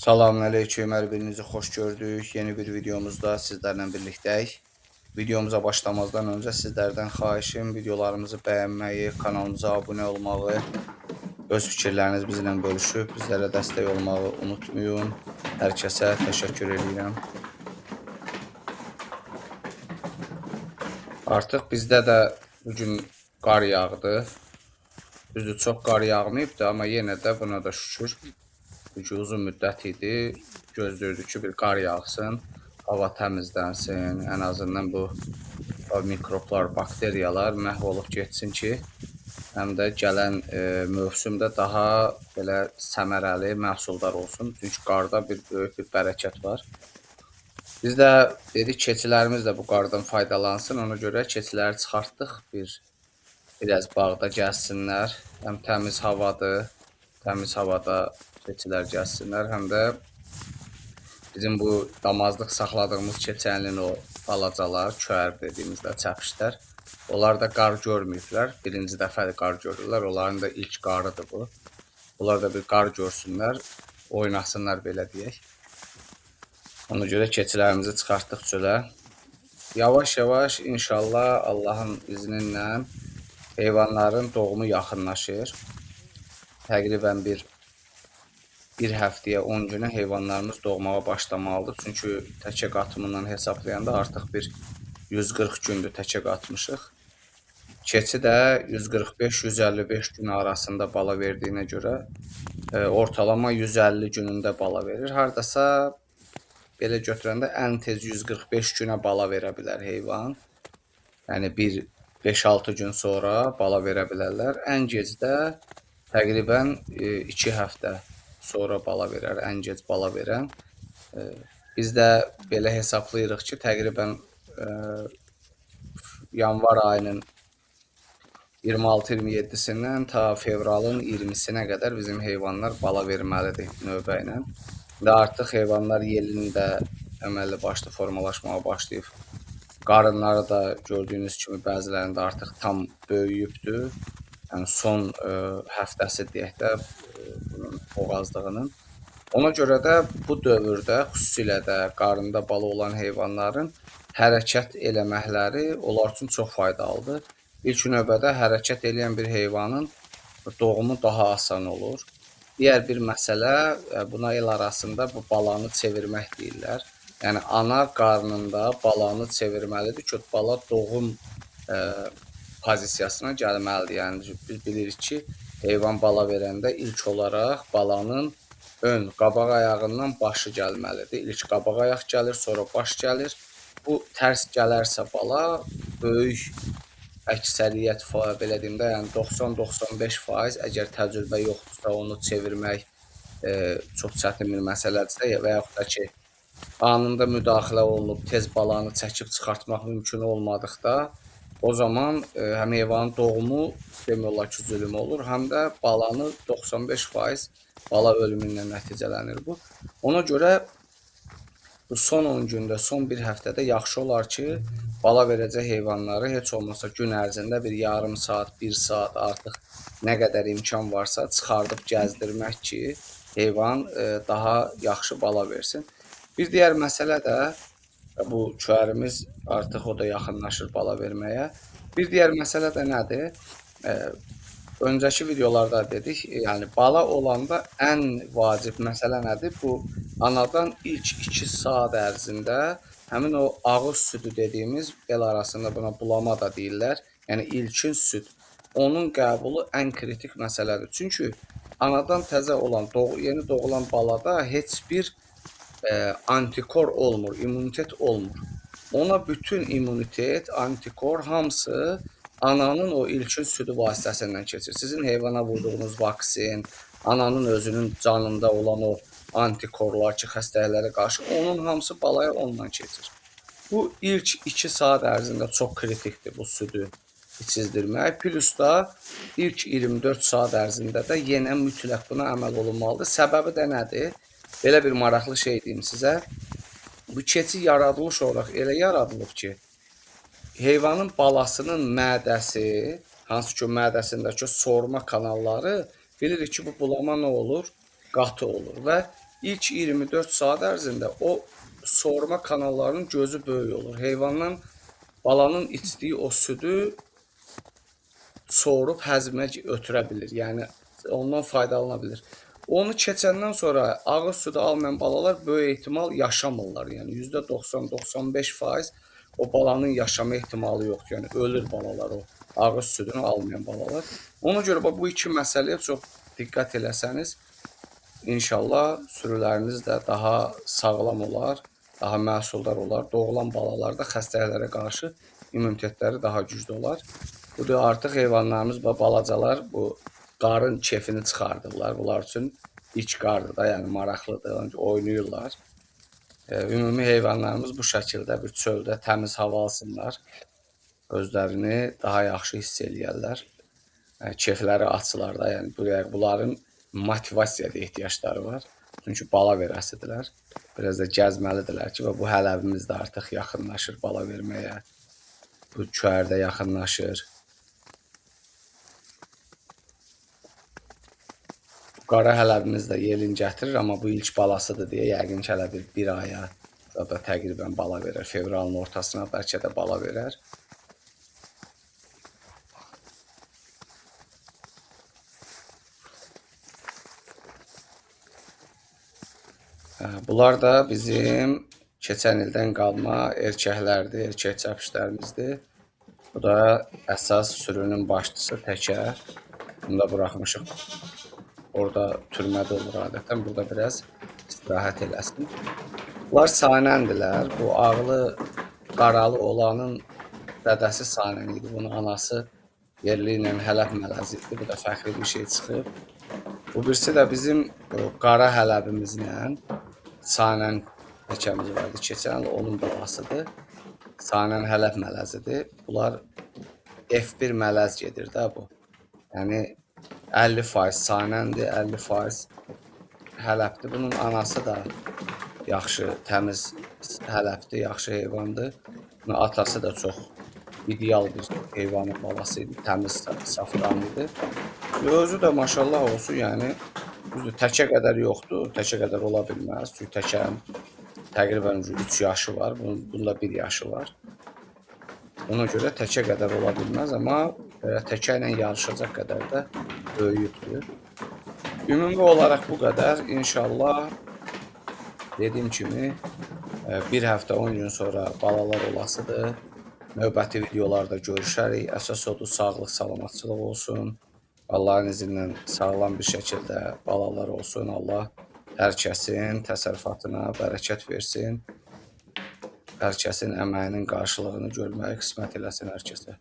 Salam aleyküm, hər birinizi xoş gördük. Yeni bir videomuzda sizlərlə birlikdəyik. Videomuza başlamazdan öncə sizlərdən xahişim videolarımızı bəyənməyi, kanalımıza abunə olmağı, öz fikirlərinizi bizimlə bölüşüb bizlərə dəstək olmağı unutmayın. Hər kəsə təşəkkür edirəm. Artıq bizdə də bu gün qar yağdı. Düzdür, çox qar yağmayıbdı, amma yenə də buna da şükür. Çünki uzun müddət idi, gözləyirdik ki, bir qar yağsın, hava təmizlənsin, ən azından bu mikroblar, bakteriyalar məhv olub getsin ki, həm də gələn mövsümdə daha belə səmərəli, məhsuldar olsun. Çünki qarda böyük bir bərəkət var. Biz də dedik, keçilərimiz də bu qardan faydalansın, ona görə keçiləri çıxartdıq, biraz bağda gəzsinlər. Həm təmiz havadır, təmiz havada keçilər gəzsinlər, həm də bizim bu damazlıq saxladığımız keçənlin o balacalar, köər dediyimizdə çəpişlər, onlar da qar görməyiblər. Birinci dəfədir qar görürlər, onların da ilk qarıdır bu. Onlar da bir qar görsünlər, oynasınlar belə deyək. Ona görə keçilərimizi çıxartdıq çölə. Yavaş-yavaş inşallah Allahın izni ilə heyvanların doğumu yaxınlaşır. Təqribən bir həftəyə 10 günə heyvanlarımız doğmağa başlamalıdır. Çünki təkə qatımından hesablayanda artıq bir 140 gündür təkə qatmışıq. Keçi də 145-155 gün arasında bala verdiyinə görə ortalama 150 günündə bala verir. Hardasa belə götürəndə ən tez 145 günə bala verə bilər heyvan. Yəni bir 5-6 gün sonra bala verə bilərlər. Ən gec də təqribən 2 həftə sonra bala verər, ən gec bala verən. Biz də belə hesablayırıq ki, təqribən yanvar ayının 26-27-sindən ta fevralın 20-sinə qədər bizim heyvanlar bala verməlidir növbə ilə. Və artıq heyvanlar yelində əməlli başlı formalaşmağa başlayıb. Qarınları da gördüyünüz kimi bəzilərində artıq tam böyüyübdür. Yəni son həftəsi deyək də bunun boğazlığının. Ona görə də bu dövrdə xüsusilə də qarında bala olan heyvanların hərəkət eləməkləri onlar üçün çox faydalıdır. İlk növbədə hərəkət eləyən bir heyvanın doğumu daha asan olur. Digər bir məsələ, buna el arasında bu balanı çevirmək deyirlər. Yəni ana qarnında balanı çevirməlidir ki, bala doğum pozisiyasına gəlməlidir. Yəni biz bilirik ki, heyvan bala verəndə ilk olaraq balanın ön qabaq ayağından başı gəlməlidir. İlk qabaq ayaq gəlir, sonra baş gəlir. Bu tərs gələrsə bala böyük əksəriyyət belə deyim də, yəni 90-95% əgər təcrübə yoxdursa onu çevirmək çox çətin bir məsələdirsə və yaxud da ki, anında müdaxilə olunub, tez balanı çəkib çıxartmaq mümkün olmadıqda o zaman həm heyvanın doğumu demək olar ki, zülüm olur, həm də balanı 95% bala ölümü ilə nəticələnir bu. Ona görə bu son 10 gündə, son bir həftədə yaxşı olar ki, bala verəcək heyvanları heç olmasa gün ərzində bir yarım saat, bir saat artıq nə qədər imkan varsa çıxardıb gəzdirmək ki, heyvan daha yaxşı bala versin. Bir digər məsələ də bu köərimiz artıq o da yaxınlaşır bala verməyə. Bir digər məsələ də nədir? Öncəki videolarda dedik, yəni bala olanda ən vacib məsələ nədir? Bu anadan ilk 2 saat ərzində həmin o ağız südü dediyimiz, el arasında buna bulama da deyirlər, yəni ilkin süd, onun qəbulu ən kritik məsələdir. Çünki anadan təzə olan, yeni doğulan balada heç bir antikor olmur, immunitet olmur. Ona bütün immunitet, antikor hamısı ananın o ilkin südü vasitəsindən keçir. Sizin heyvana vurduğunuz vaksin, ananın özünün canında olan o antikorlar ki, xəstəliklərə qarşı, onun hamısı balaya ondan keçir. Bu ilk 2 saat ərzində çox kritikdir bu südü içizdirmək. Plus da ilk 24 saat ərzində də yenə mütləq buna əməl olunmalıdır. Səbəbi də nədir? Belə bir maraqlı şey deyim sizə. Bu keçi yaradılış olaraq elə yaradılıb ki, heyvanın balasının mədəsi, hansı ki mədəsindəki sorma kanalları, bilirik ki, bu bulama nə olur? Qatı olur və İlk 24 saat ərzində o sorma kanallarının gözü böyük olur. Heyvandan balanın içdiyi o südü sorub həzmə ötürə bilir. Yəni ondan faydalana bilir. Onu keçəndən sonra ağız südü almayan balalar böyük ehtimal yaşamırlar. Yəni %90-95% o balanın yaşama ehtimalı yoxdur. Yəni ölür balalar o ağız südünü almayan balalar. Ona görə bu iki məsələyə çox diqqət eləsəniz, inşallah sürüləriniz də daha sağlam olar, daha məhsuldar olar. Doğulan balalar da xəstəliklərə qarşı immunitetləri daha güclü olar. Bu da artıq heyvanlarımız, balacalar bu qarın kefini çıxardırlar. Bunlar üçün ilk qardır da, yəni maraqlıdır, oynayırlar. Ümumi heyvanlarımız bu şəkildə bir çöldə təmiz hava alsınlar, özlərini daha yaxşı hiss eləyərlər. Kefləri açılar da, yəni bunların motivasiyaya da ehtiyacları var. Çünki bala verəsidirlər. Biraz da gəzməlidirlər ki, və bu hələbimiz də artıq yaxınlaşır bala verməyə. Bu köyərdə yaxınlaşır. Bu qara hələbimiz də yelin gətirir, amma bu ilk balasıdır deyə yəqin ki, hələ bir aya da təqribən bala verər. Fevralın ortasına bəlkə də bala verər. Bunlar da bizim keçən ildən qalma erkəklərdir, erkək çəpişlərimizdir. Bu da əsas sürünün başçısı təkə. Bunu da buraxmışıq. Orada türmədə olur adətən. Burada biraz istirahət eləsin. Bunlar sanəndilər. Bu ağlı, qaralı olanın dədəsi sanən idi. Bunun anası yerli ilə hələb mələzi idi. Bu da fəxri bir şey çıxıb. Bu birisi də bizim qara hələbimizlə sanən təkəmiz vardı. Keçən il onun balasıdır. Sanən hələb mələzidir. Bunlar F1 mələz gedir də bu. Yəni 50% sanəndir, 50% hələbdir. Bunun anası da yaxşı, təmiz hələbdir, yaxşı heyvandır. Bunun atası da çox ideal bir heyvanın balası idi, təmiz, saf qanlıdır. Özü də maşallah olsun, yəni düzdür, təkə qədər yoxdur, təkə qədər ola bilməz. Çünki təkənin təqribən 3 yaşı var, bunun da 1 yaşı var. Ona görə təkə qədər ola bilməz, amma təkə ilə yarışacaq qədər də böyüyübdür. Ümumi olaraq bu qədər. İnşallah dediyim kimi bir həftə 10 gün sonra balalar olasıdır. Növbəti videolarda görüşərik. Əsas odur, sağlıq, salamatçılıq olsun. Allahın izni ilə sağlam bir şəkildə balalar olsun. Allah hər kəsin təsərrüfatına bərəkət versin. Hər kəsin əməyinin qarşılığını görməyi qismət eləsin hər kəsə.